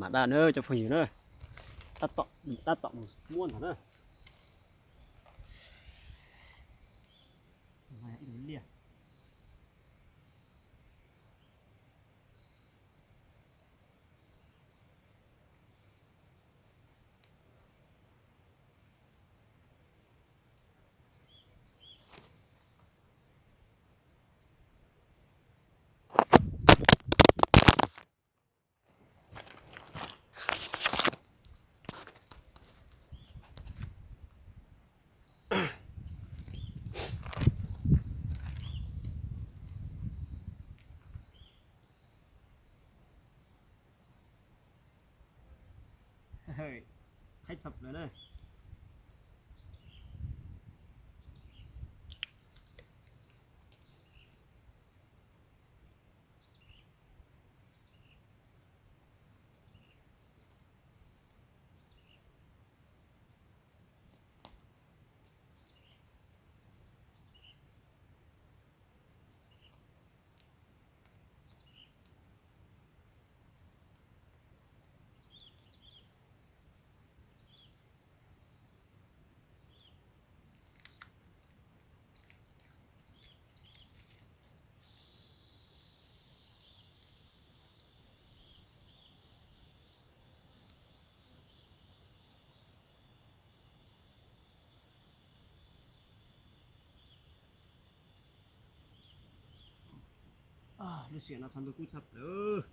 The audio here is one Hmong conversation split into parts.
Dab na cov phooj ywg na, tab tom mus muab ntag na. Qhaib txhab plaws na. Lub sij hawm no txhaj ntuj kub tshaj plaws.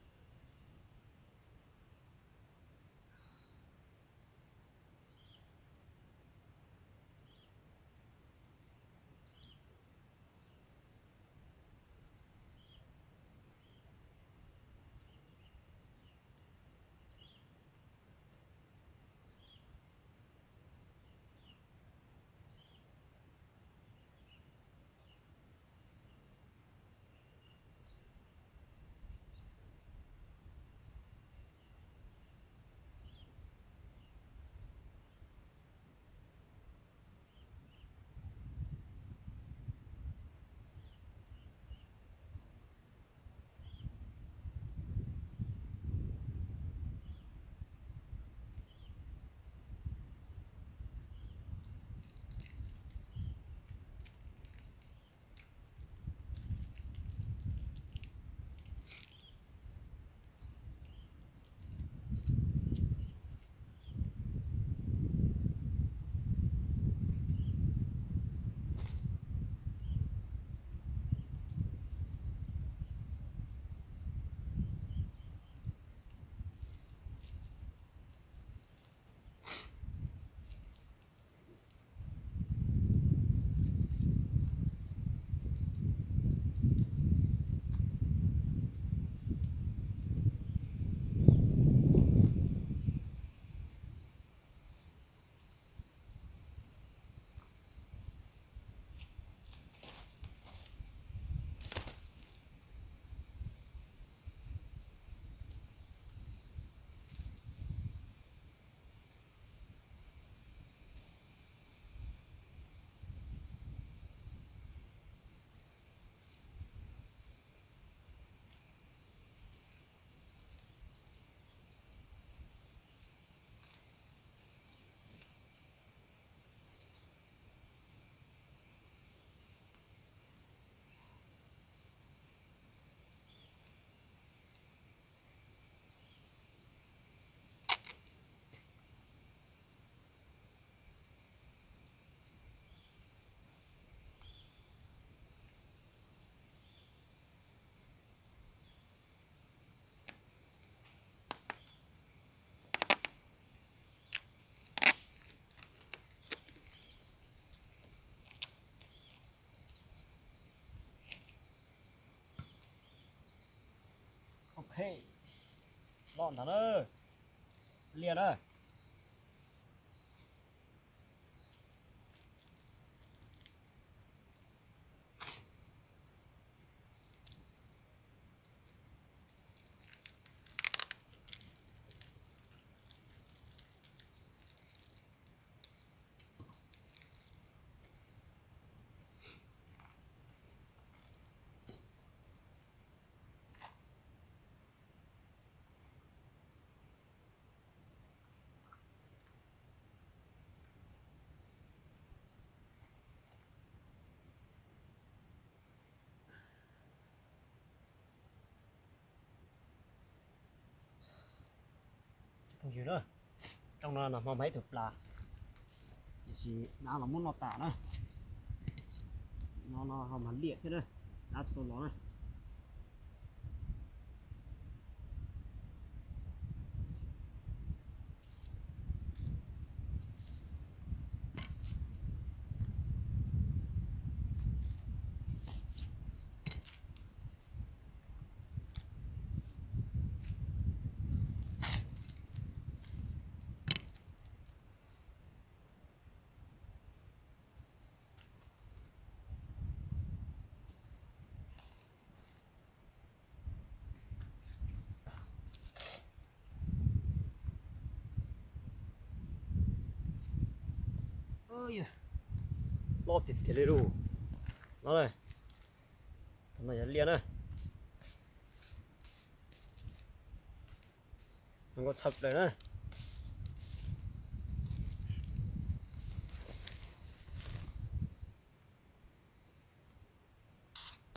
Ok, loj ntag na, liaj na. Yog na, rooj no nag hmo mag ib tug plas, tiam sis dab los muab noj tas na. No no ho mag liam thiab na, dab tsis tau los na. Loj tiag tiag li lauj. No na, tus no yog liaj na. Zoo nkauj tshaj plaws na.